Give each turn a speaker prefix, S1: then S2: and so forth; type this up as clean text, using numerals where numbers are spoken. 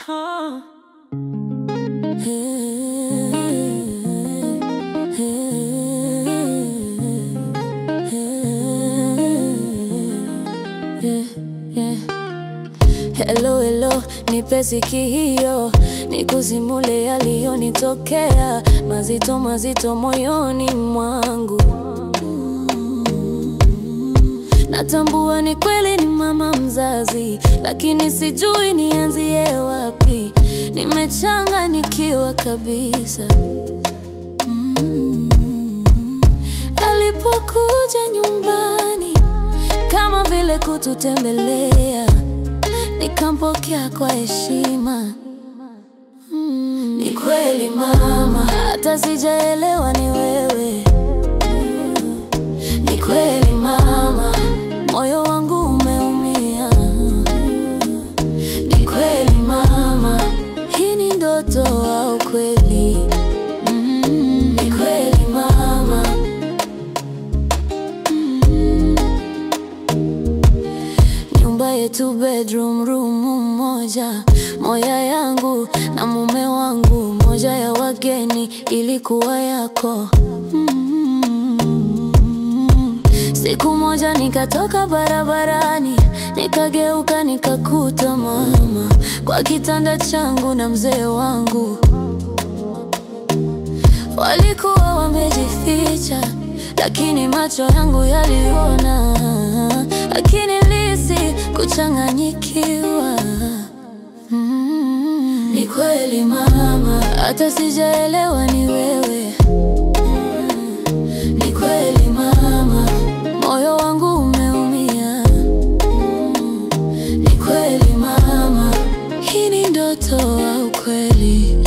S1: Huh. Yeah. Hello, hello, nipe sikio, nikusimulie yaliyonitokea, mazito mazito moyoni mwangu. Natambua ni kweli ni mama mzazi, lakini sijui nianzie wapi. Nimechanganyikiwa kabisa. Alipokuja nyumbani kama vile kututembelea, nikampokea kwa heshima. Ni kweli mama, hata sijaelewa ni wewe. Ni kweli mama, moyo wangu umeumia. Ni kweli mama, hii ni ndoto au kweli? Ni kweli mama. Nyumba yetu bedroom room moja, moya yangu na mume wangu, moja ya wageni ilikuwa yako. Siku moja nikatoka barabarani, nikageuka nikakuta mama kwa kitanda changu na mzee wangu. Walikuwa wamejificha, lakini macho yangu yaliona, lakini lisi kuchanganyikiwa. Ni kweli mama, hata sijaelewa ni wewe. Ni kweli mama, moyo wangu umeumia. Ni kweli mama, hii ni ndoto au kweli?